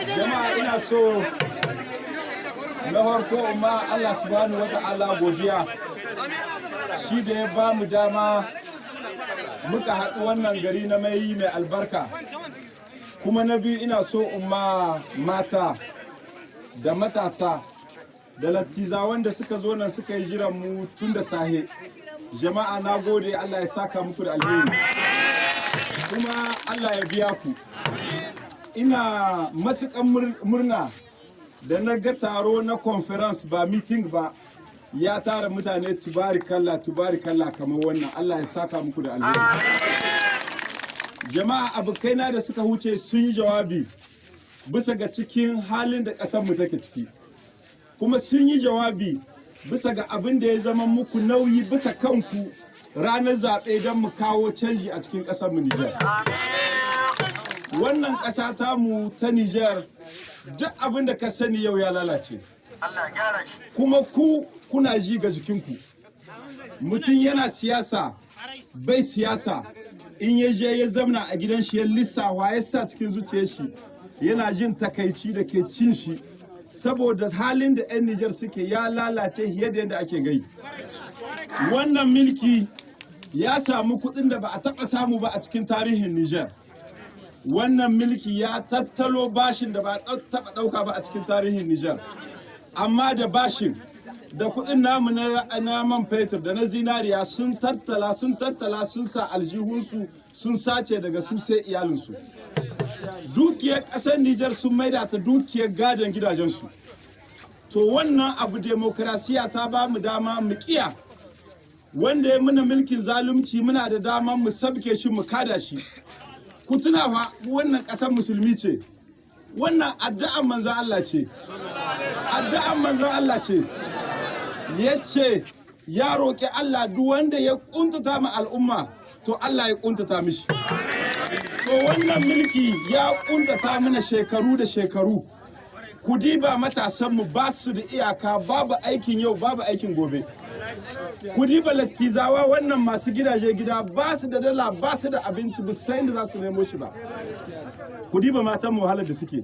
Jama'a, ina so na farko ma Allah subhanahu wa ta'ala godiya, shi da ya ba mu dama muka haɗu wannan gari na mai albarka. Kuma na biyu, ina so in ma mata da matasa da lattizawan da suka zo nan suka yi jiran mu tun da sahe. Jama'a, na gode, Allah ya saka muku da alheri, kuma Allah ya biya ku. Ina matukan murna da na ga taro na conference, ba meeting ba, ya tara mutane tubarikalla tubarikalla kamar wannan. Allah ya saka muku da alheri. Jama'a, abokaina da suka huce sun yi jawabi bisa ga cikin halin da ƙasar mu take ciki, kuma sun yi jawabi bisa ga abin da ya zama muku nauyi bisa kanku ranar zaɓe don mu kawo canji a cikin ƙasar mu Nijar. Wannan ƙasa tamu ta Nijar, duk abin da ka sani yau ya lalace. Kuma ku kuna ji ga jikinku. Mutum yana siyasa, bai siyasa, in ya je ya zamna a gidan shi ya lissawa ya sa cikin zuciyar shi, yana jin takaici da ke cin shi saboda halin da 'yan Nijar suke ya lalace fiye da yadda ake gai. Wannan milki ya samu kuɗin da ba a taɓa samu ba a cikin tarihin Nijar. Wannan milki ya tattalo bashin da ba a taɓa ɗauka ba a cikin tarihin Nijar. Amma da bashin da kuɗin namu na man fetur da na zinariya, sun tattala, sun tattala, sun sa aljihunsu, sun sace daga su sai iyalinsu. Dukiyar ƙasar Nijar sun maida ta dukiyar gadon gidajensu. To wannan abu, demokrasiya ta ba mu dama mu kiya. Wanda ya muna mulkin zalunci, muna da dama mu sabke shi, mu kada shi. Ku tuna fa, wannan ƙasar musulmi ce. Wannan addu'an manzon Allah ce, addu'an manzon Allah ce. Ya ce ya roƙi Allah, duk wanda ya kuntata ma al'umma, to Allah ya kuntata mishi. To wannan mulki ya kuntata mana shekaru da shekaru. Ku diba, matasanmu ba su da iyaka, babu aikin yau, babu aikin gobe. Ku diba lattizawa, wannan masu gidaje gida, ba su da dala, ba su da abinci, ba sai inda za su nemo shi ba. Ku diba matan wahalar da suke,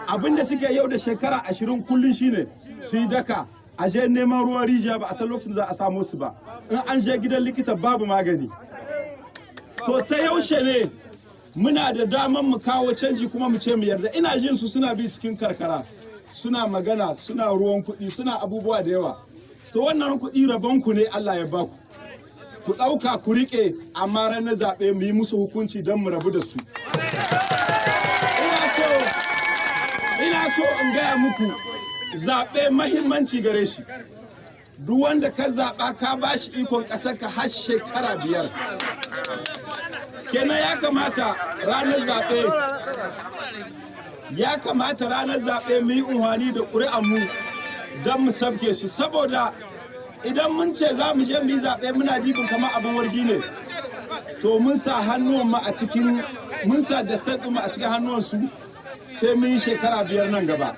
abin da suke yau da shekara 20, kullum shine su yi daka a je neman ruwan rijiya, ba a san lokacin za a samu su ba. In an je gidan likita, babu magani. To ta yaushe ne muna da daman mu kawo canji kuma mu ce mu yarda? Ina jin su suna bi cikin karkara, suna magana, suna ruwan kuɗi, suna abubuwa da yawa. To wannan kuɗi rabon ku ne Allah ya baku, ku ɗauka ku riƙe, amma ranar zaɓe mu yi musu hukunci don mu rabu da su. Ina so in gaya muku, zaɓe mahimmanci gare shi. Duk wanda ka zaɓa, ka ba shi ikon ƙasar ka har shekara 5 kenan. Ya kamata ranar zaɓe, ya kamata ranar zaɓe mu yi unhwani da ƙuri'anmu don mu sabke su, saboda idan mun ce za mu je mu yi zaɓe muna dibin kamar abin wargi ne, to mun sa hannuwan mu a cikin, mun sa destin mu a cikin hannuwansu sai mun yi shekara 5 nan gaba.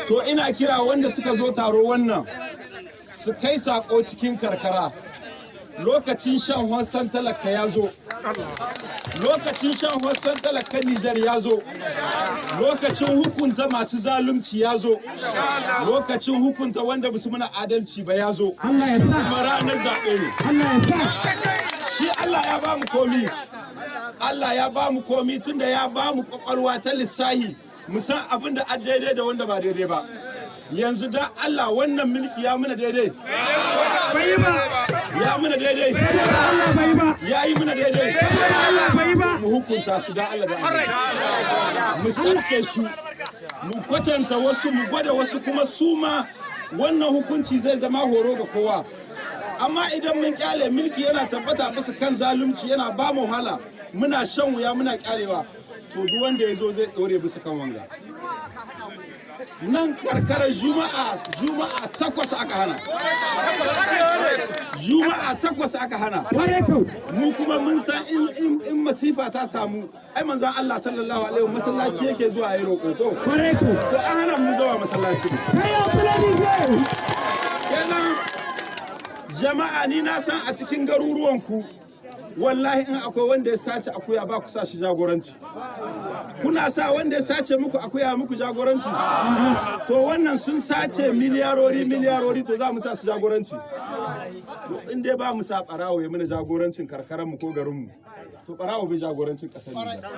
To ina kira wanda suka zo taro wannan su kai sako cikin karkara: lokacin shan hossan talaka ya zo, lokacin shan hossan talakan Nijar ya zo, lokacin hukunta masu zalunci ya zo, lokacin hukunta wanda ba su muna adalci ba ya zo, kuma ranar zaɓe ne. Shi Allah ya ba mu komi, Allah ya ba mu komi, tunda ya ba mu kwakwalwa ta lissahi, mu san abin da a daidai da wanda ba daidai ba. Yanzu da Allah, wannan mulki ya muna daidai? Ya muna daidai? Ya yi muna daidai? Mu hukunta su da Allah da Allah, mu sabke su, mu kwatanta wasu, mu gwada wasu, kuma su ma wannan hukunci zai zama horo ga kowa. Amma idan mun kyale mulki yana tabbata bisa kan zalunci, yana ba mu wahala, muna shan wuya, muna kyalewa, to duk wanda ya zo zai ɗore bisa kan wanga. Nan karkarar, juma'a, juma'a 8 aka hana, juma'a 8 aka hana mu. Kuma mun san in masifa ta samu, ai manzon Allah sallallahu alaihi masallaci yake zuwa yi roƙo ko? To an hana mu zuwa masallaci kenan. Jama'a, ni na san a cikin garuruwanku Wallahi in akwai wanda ya sace akuya, ba ku sa shi jagoranci. Kuna sa wanda ya sace muku akuya muku jagoranci? To wannan sun sace miliyarori miliyarori, to za mu sa su jagoranci? To in dai ba mu sa barawo ya mana jagorancin karkarar mu ko garin mu, to barawo bai jagorancin kasar Nijar.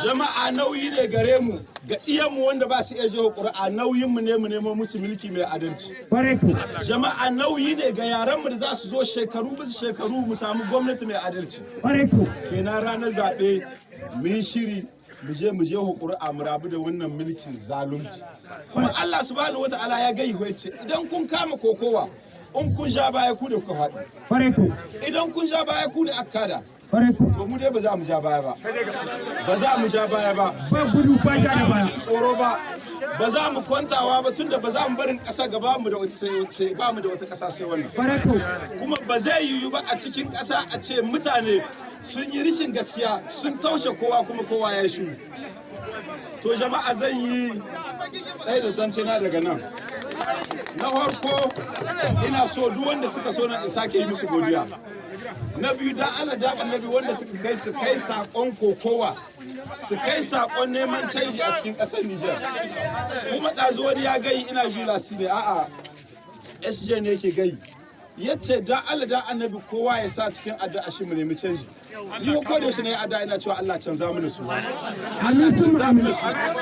Jama'a, nauyi ne gare mu, ga iyanmu wanda ba su iya jefa ƙuri'a, nauyin mu ne mu nemo musu mulki mai adalci. Jama'a, nauyi ne ga yaran mu da za su zo shekaru bisa shekaru, mu samu gwamnati mai adalci. Kenan ranar zaɓe mu yi shiri, mu je mu jefa ƙuri'a, mu rabu da wannan mulkin zalunci. Kuma Allah Subhanahu Wata'ala ya gayi, ce idan kun kama kokowa, in kun sha baya, ku ne kuka faɗi. Idan kun sha baya, ku ne aka kada. To mu dai ba za mu ja baya ba, ba za mu ja baya ba. Ba gudu, ba ja da baya. Tsoro ba, ba za mu kwantawa ba, tunda ba za mu barin ƙasa gaba mu da wata sai ba mu da wata ƙasa sai wannan. Kuma ba zai yiwu ba a cikin ƙasa a ce mutane sun yi rishin gaskiya, sun taushe kowa, kuma kowa ya shiru. To jama'a, zan yi tsaye da zance na daga nan. Na farko, ina so duk wanda suka so na in sake yi musu godiya. Na biyu, dan Allah da Annabi, wanda suka kai, su kai sakon kokowa, su kai sakon neman canji a cikin ƙasar Nijar. Kuma ɗazu wani ya gai, ina ji lasi ne, a'a, SJ ne yake gai, yace dan Allah da Annabi kowa ya sa cikin addu'a shi mu nemi canji. Ni ko da yaushe ne addu'a, ina cewa Allah canza mana su. Amin sun amin.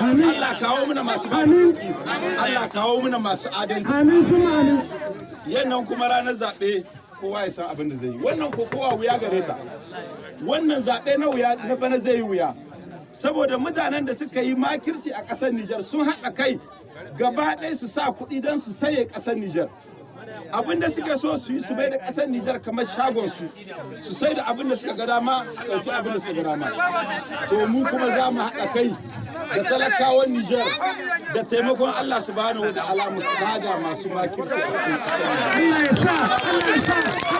Amin. Allah kawo mana masu ba mu sauki, Allah kawo mana masu adalci. Amin sun amin. Yannan kuma ranar zaɓe kowa ya san abin da zai yi. Wannan ko kowa wuya gare ta. Wannan zaɓe na wuya na bana zai yi wuya, saboda mutanen da suka yi makirci a ƙasar Nijar sun haɗa kai gaba ɗaya su sa kuɗi don su saye ƙasar Nijar. Abin da suke so su yi, su bai da ƙasar Nijar kamar shagon su, su sai da abin da suka ga dama, su ɗauki abin da suka ga dama. To mu kuma za mu haɗa kai da talakawan Nijar, da taimakon Allah Subhanahu Wa Ta'ala, mu kada masu makirci a cikin ƙasar Nijar. Allah ya sa, Allah ya sa.